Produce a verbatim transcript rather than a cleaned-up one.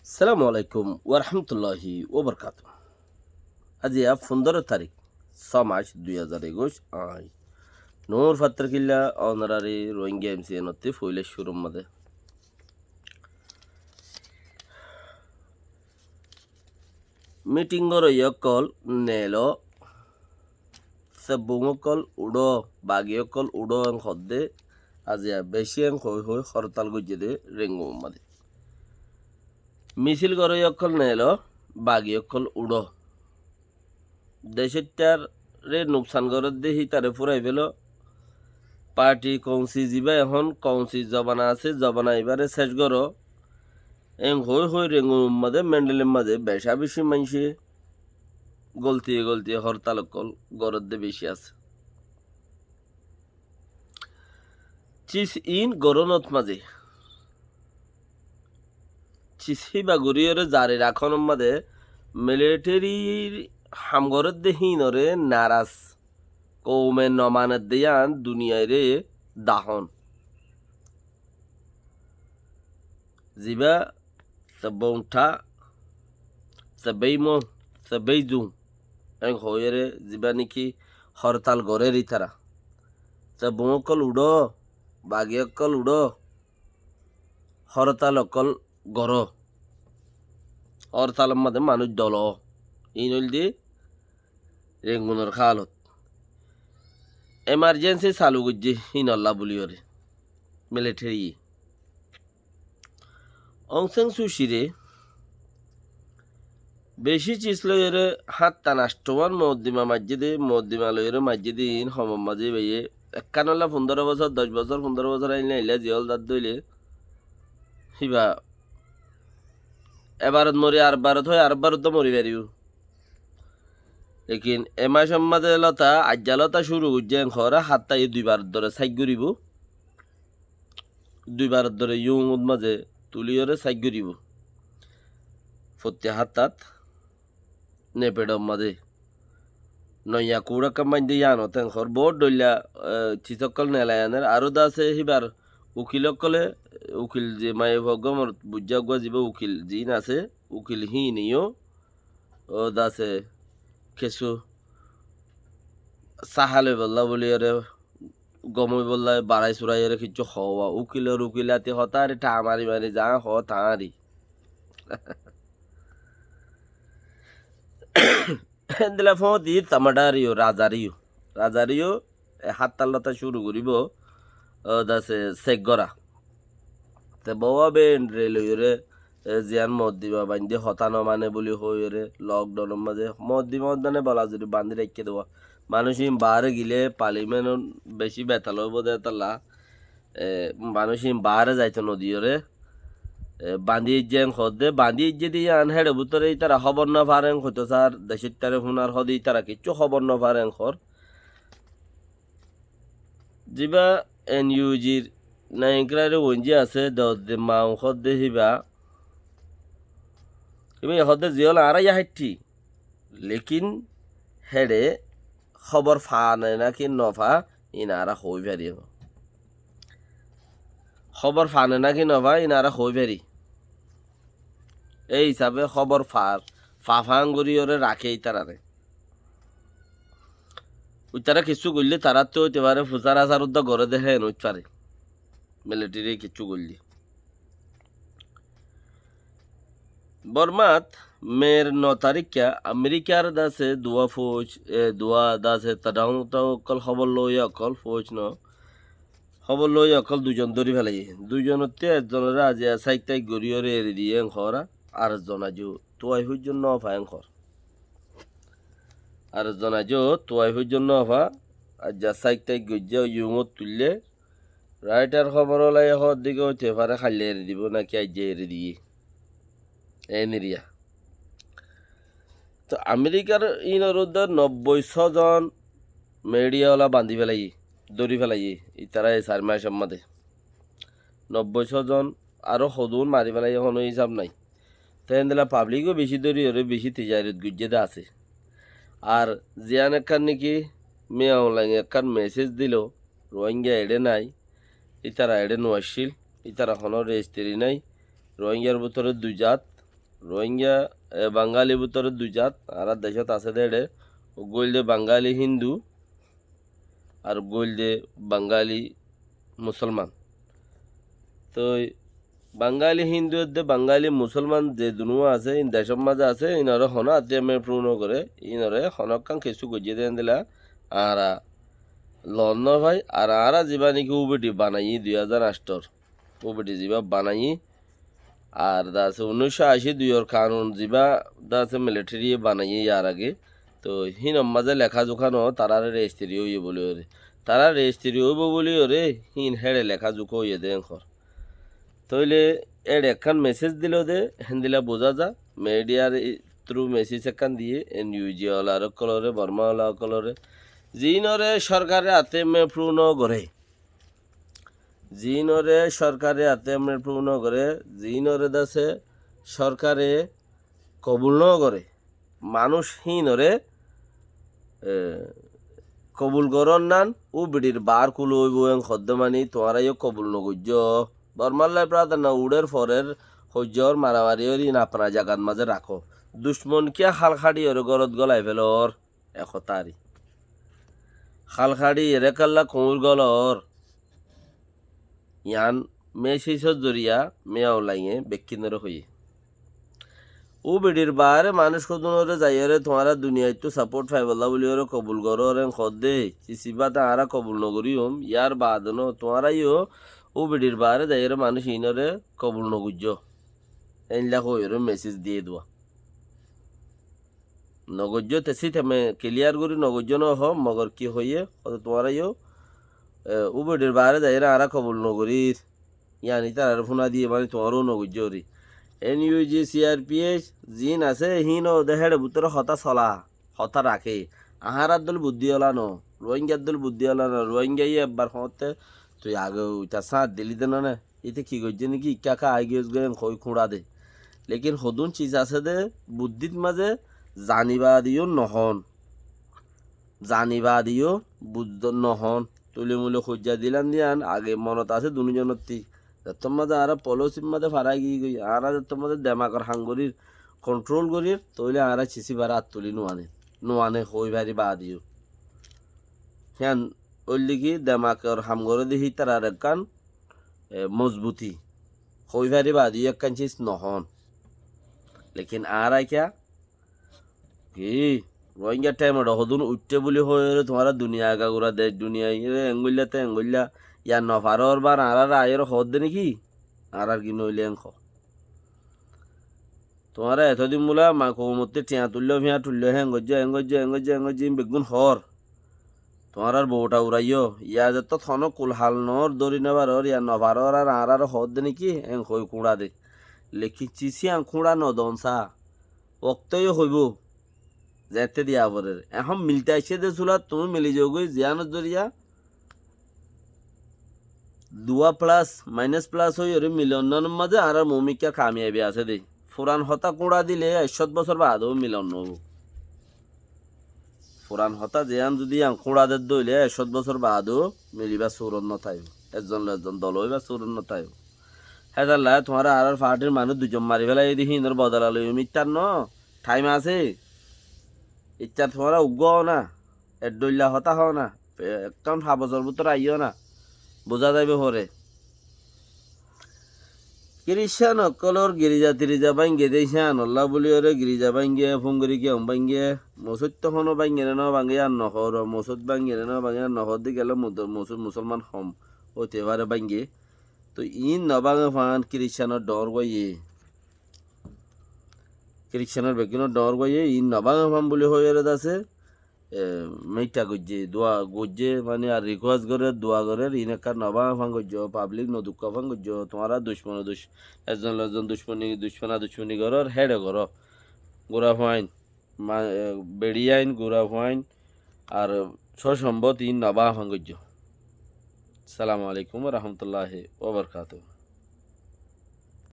Assalamu alaikum warahmatulláhi wabarakátuhu. Aijja fundóro tarík, só mac, dui házar ekuic, añí Nur Fattar Killa, onorari Rohingya M C N ottú foila cúrur mazé. Miting goróiya ókkol neelo, sebbung ókkol uçó, bagi ókkol uçó en hoódde, aijja beci en hoói hoói hortal goijjé dé Rengun mazé. Misil goróiya ókkol neelo, bagi ókkol uçó. Decóttaré nuksan gorédde hítare fúrai félo. Parti kouñsi zibá ehón kouñsir zobana asé, zobana ibáre céc goró. En hoói hoói Rengun mazé, Mendelir mazé becá beci maincé goltiye goltiye hortal ókkol gorédde beci asé. Cis iín gorónot mazé. Cis híba goríyoré zari rakónor mazé militerir ham gorédde híinoré naras, koume nomaneddé yían duniyairé dahón. Zibá sebbá uñthá, sebbá imon, sebbá izum, en hoóiyoré zibá néki hortal gorér ítara. Sebbung ókkol uçó, bagi ókkol uçó, hortal ókkol goró. Hortalor mazé manúic dolo. Iín óilde Rengunor hálot. Emarjensi salu goijjé híinolla bóliyoré militeri. Aung San Suu Kyi re beci cis loiyóre háñttan anctowán mokoddima maijjé dé, mokoddima loiyóre maijjé dé, iín homor mazé íbaye ekkán olla fundóro bosór, doc bosór, fundóro bosór ailla ailla ziyól zadde óile híba ebarot mori ar barot hoói, ar barot dó mori faribó. Lekin e macor mazé lota, aijja lota cúru goijjé, en hoóre hátta e dui bar dóre sáit goríbo. Dui bar dóre yungut mazé tulíyoré sáit goríbo. Fottí háttat, nefeçor mazé. Noiya kuçákka maincé yíanot en hoór. Boóut dhoilla, e, cis ókkol neelai aner. Aró de asé híbar ukil ókkolé, ukil ze maiyafua uggúa mor buijjá uggúa zibá ukil ziín asé, ukil híineyo, ó de asé kessú sáha loibollá bóliyoré, gom óibollá barai suraiyóre kessú hoówa. Ukilor ukilati hotá ari, tha mari mari za hoó taári. Héndilla foóñti tamaçariyó, razariyó, razariyó, e, háttal lota cúru goríbo, ó, de asé sek gorá. Te bouwa bein re loiyóre, e, ziyán mokoddima baindé hotá nomane bóli hoiyóre, lokdaunor mazé mokoddima uddane bola zuri bandí raikké dé. Manúic ín baáre gilé palimenot beci betal óibo dé tolla, e, manúic ín baáre zaito nodiyóre, e, bandí aijjé en hoódde, bandí aijjé dé yían héçe bútore ítara hóbor nofar en hoitó sár, decóttaré fúnar hoóde ítara kiccú hóbor nofar en hoór. Zibá N U G r naingráre wonjí asé, dodde maun hoódde híba. Híba hoódde ziyól añára yá háitti. Lekin héçe hóbor fane náki nofa, iín añára hoói fari. Hóbor fane náki nofa, iín añára hoói fari. Ei hísafe hóbor far, fa fán goríyoré raké ítararé. Uitará kessú goillé taráttu óite fare, fusár asár uddá goré dé héen óit fare. Militeri kessú goillé. Bormat Mer no taríkka Amerikar de asé duwá fouc, e, duwá de asé tadaun ókkol hóbor loiya ókkol fouc no. Hóbor loiya ókkol duizon dóri félaiyé. Duizonottú ekzonoré aijja sáit táit goríyoré eri diyé en hoór, ar ekzon aijjó tuai foijjon nofa en hoór. Ar ekzon aijjó tuai foijjon nofa, aijja sáit táit goijjé, yungot tuillé. Raitar hóbor ólaye hoódde ki óite fare hailla eri dibó náki aijja eri diyé. Eniriya. To Amerikar inor uddá nobboi só zon mediya ola bandí félaiyé, dóri félaiyé, itará e sair macor mazé. Nobboi só zon, aró hodún mari félaiyé, honó hísab nái. Te héndilla pablik ó beci dóriyoré beci tijarot goijjé dé asé. Ar ziyán ekkán néki Min Aung Hlaing ekkán mesej dilo, Rohingya eçé nái, ítara eçé no accíl, ítara honó rejistiri nái, Rohingyar bútore dui zat, Rohingya, e, Bangali bútore dui zat, añárar decót asé dé eçé, uggúa óilde Bangali Hindu, ar uggúa óilde Bangali Musolman. Toi Bangali Hindu edde Bangali Musolman ze dunúa asé, ín decór mazé asé, ínore honó atté mé prove no goré, ínore honókkan kessú goijjé dé endilla añára loon no fai, ar añára zibá niki ubidi banaiyí dui házar añctor, ubidi zibá banaiyí, ar de asé unnúiccó ací duiyor kanun zibá de asé militariye banaiyé yar age, toi hínor mazé leká zuká no, taráre rejistiri óiye buli óre. Tará rejistiri óibo buli óre, hín héçe leká zuká óiye dé enkor. Tóile éçe ekkán mesej dilo dé, héndilla buzá za, midiyar i-, tru mesej ekkán diyé, en yu ji ola ókkolóre, Borma ola ókkolóre, ziínore sorkare atté mé prove no goré, ziínore sorkare atté mé prove no goré, ziínore de asé sorkare kobul no goré, manúic hínore, e, kobul gorór nan, ubidir baár kúla óibo en hoddé mani tuáñra yó kobul no goijjó. Bormar lai pradhanno uçér forer hoijjór maramari ór, ín apna zagat mazé rakó. Ducmon kiyá hálhaçi óre górot gólai felor, e hotá ari. Hálhaçi ere kalla kuñir gólor. Yián mesejor zoriya Min Aung Hlainge bekkúnore hoiyé. Ubidir baáre manúic hodúnore zaiyóre tuáñra duniyaittú sapót faibolla buli óre kobul gorór en hoddé, cisibá de añára kobul no goríyum, yar baade no tuáñra yó ubidir baáre zaiyóre manúic iínore kobul no goijjó. Éilla hoiyóre mesej diyé dua. No goijjó, te síteme kiliyar gorí no goijjó no hoó, mogor ki hoiyé, hoto tuáñra yó, e, ubidir baáre zaiyóre añára kobul no gorír. Yián ítarare fúna diyé mani tuáñra yó no goijjó ri. En yu ji, si ar pi ec, ziín asé, híin ó de héçe bútore hotá sola, hotá raké. Añárar dóil buddí ola no, Ruáingar dóil buddí ola no, Ruáingaye ebbar hoóñtte tui age uitar sáñt dili de no né. Íte ki goijjé néki ikká ekká aigiyós goi en hoi kúñça de. Lekin hodún cis asé dé buddít mazé zani baade yó nohón. Zani baade yó buddó nohón. Tuli muli hoijja dilan diyan age monot asé dunú zonottí. Zettót mazé añára polosir mazé farai giyí goi, añára zettót mazé demakor ham gorír, kontrol gorír, tóile añára cisibáre at tuli nuané, nuané hoi fari baade yó. Híyan óilde ki demakor ham goré de hítarar ekkán e, mozbuti. Hoi fari baade yó ekkán cis nohón. Lekin añára kiyá? Ki? Ruáingar thaim ot hodún uiththé buli hoiyóre tuáñra duniya agagura dec duniya ere engoilla te engoilla. Yar nofarór bar añáráre aiyóre hoódde néki? Añárár ki noóile en hoó. Tuáñra etodin bula ma koumottí thiañ tuilló, fiañ tuilló, héen goijjó, héen goijjó, héen goijjó, héen goijjó, ín beggún hoór. Tuáñrár bouta uraiyó, yar zettót honó kul hal noór, dóri nofarór, yar nofarór, ar añáráre hoódde néki, héen hoi kúñça de. Lekin cis yían kúñça nodon sá. Októye hoibó, zeéñtte diya forer. Ehón milte aiccé dé sulat, tuñí mili zogói, ziyánor zoriya, duwá plas, mainas plas óiyoré milonnánor mazé añárar moómikká kamiyabi asé dé. Furan hotá kúñça dile ekcót bosór baade ó milon noóibo. Furan hotá ziyán zudi yían kúñça dedde óile ekcót bosór baade ó milibár surot notáibo. Ezzon loi ezzon dol óibar surot notáibo. Hétolla tuáñra añárar fathír manúic duizon mari félaiyé dé híinor bodola loiyum, íttar noó, thaim asé. Íttar tuáñra uggúa óna. Eddhoilla hotá hoó na, e, ekkán habosor bútore aiyó na, buzá zaibou fore. Kiricán ókkolór giriza tiriza báinge dé, híanolla buli óre giriza báinge, fúngori kiyom báinge, mosóitto honó báinge né nó báinge yían nohoór, mosóit báinge né nó báinge yían nohoór dé gele mudo-, musu-, musolman hom óite fare báinge. Toi iín nobáñge fán kiricánor dhoóñr guáiye. Kiricánor beggúnor dhoóñr guáiye iín nobáñge fán buli hoiyóre de asé. E, meiththá goijjé, dua goijjé, mani ar rikuwes gorér, dua gorér, iín ekkán nobáñge fán goijjó, pablik nodukká fán goijjó, tuáñra ducmone duc-, ezzon loi ezzon ducmoni, ducmona ducmoni gorór, héçe goró. Gura fuain, ma-, e, beçiyain, gura fuain, ar só sombot iín nobáñge fán goijjó. Assalamu alaikum wa rahmatullahi wa barakatuhu.